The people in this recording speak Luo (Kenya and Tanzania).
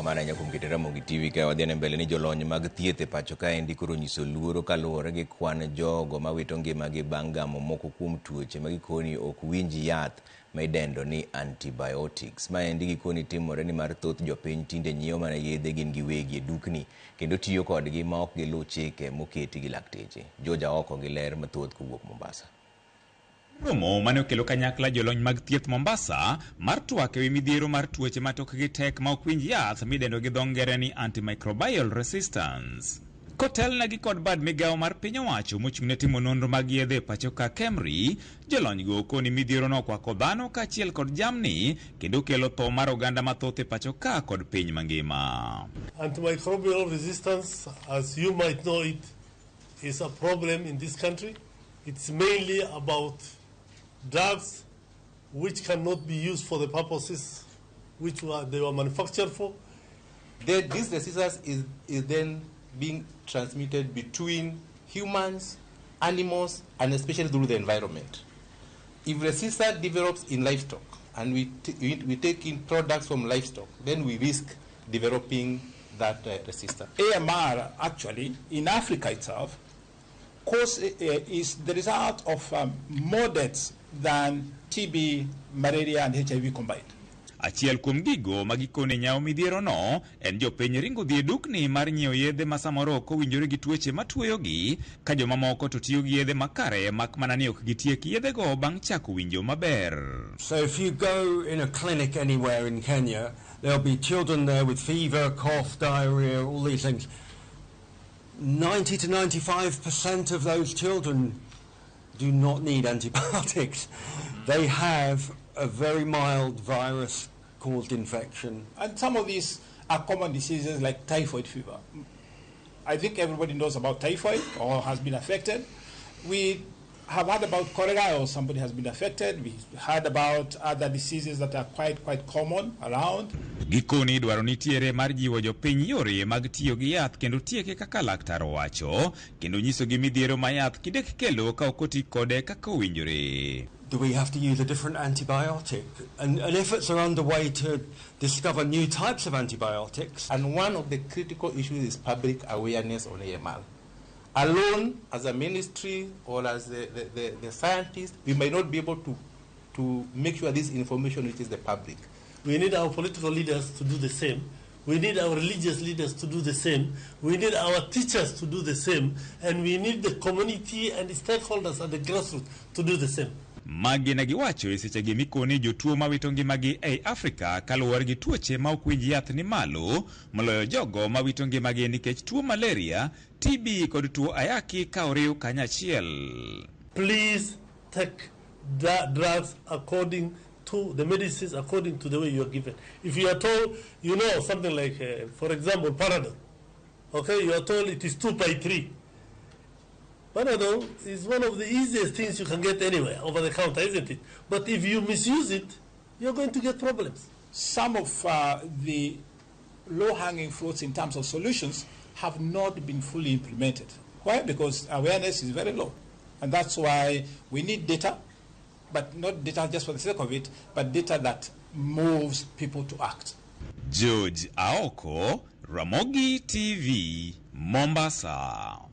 Erokamano ahinya kuom keto Ramogi TV ka wadhi mbele ni jolony mag thieth e pacho kaendi koro onyiso luoro kaluwore gi kwan jogo mawito ngimagi bang' gamo moko kuom tuoche ma gikoni ok winj yath ma idendo ni antibiotics. Maendi gikoni timore nimar thoth jopiny tinde nyiewo mana yedhe gin giwegi e dukni kendo tiyo kodgi ma ok giluw chike moketi gi lakteche. George Aoko gi ler mathoth kowuok Mombasa. Romo mane okelo kanyakla jolony mag thieth Mombasa mar twak ewi midhiero mar tuoche ma tokgi tek ma ok winj yath midendo gi dho ngere ni antimicrobial resistance. Kotelnegi kod bad migawo mar piny owacho mochung' ne timo nonro mag yedhe e pacho ka KEMRI, jolony go koni midhiero no okwako dhano kaachiel kod jamni kendo kelo tho mar oganda mathoth e pacho ka kod piny mangima. Antimicrobial resistance, as you might know it, is a problem in this country. It's mainly about drugs which cannot be used for the purposes which they were manufactured for. This resistance is then being transmitted between humans, animals, and especially through the environment. If resistance develops in livestock and we take in products from livestock, then we risk developing that resistance. AMR actually, in Africa itself, is the result of more deaths than TB, malaria, and HIV combined. Achiel kuom gigo ma gikone nyawo midhiero no en jopiny ringo dhi e dukni mar nyiewo yedhe ma samoro ok owinjore gi tuoche matuoyogi ka jomamoko to tiyo gi yedhe makare mak mana ni ok gitiek yedhego bang' chako winjo maber. So if you go in a clinic anywhere in Kenya, there'll be children there with fever, cough, diarrhea, all these things. 90 to 95% of those children do not need antibiotics. They have a very mild virus-caused infection. And some of these are common diseases like typhoid fever. I think everybody knows about typhoid or has been affected. We have heard about cholera or somebody has been affected. We heard about other diseases that are quite common around. Gikoni dwaro nitiere mar jiwo jopiny yore mag tiyo gi yath kendo tieke kaka laktar owacho kendo nyisogi midhiero ma yath kinde kelo ka ok oti kode kaka owinjore. Do we have to use a different antibiotic? And efforts are underway to discover new types of antibiotics. And one of the critical issues is public awareness on AMR. Alone, as a ministry or as the scientist, we might not be able to make sure this information reaches the public. We need our political leaders to do the same. We need our religious leaders to do the same. We need our teachers to do the same. And we need the community and the stakeholders at the grassroots to do the same. Magi ne giwacho e sechegi mikoni jotuo mawito ngimagi ei Afrika kaluwore gi tuoche ma ok winj yath ni malo moloyo jogo mawito ngimagi nikech tuo malaria, TB kod tuo ayaki ka oriw kanyachiel. Please take the drugs according to the medicines, according to the way you are given. If you are told, something like, for example, Panadol. Okay, you are told it is 2 by 3. Panadol is one of the easiest things you can get anywhere, over the counter, isn't it? But if you misuse it, you're going to get problems. Some of the low-hanging fruits in terms of solutions have not been fully implemented. Why? Because awareness is very low. And that's why we need data, but not data just for the sake of it, but data that moves people to act. George Aoko, Ramogi TV, Mombasa.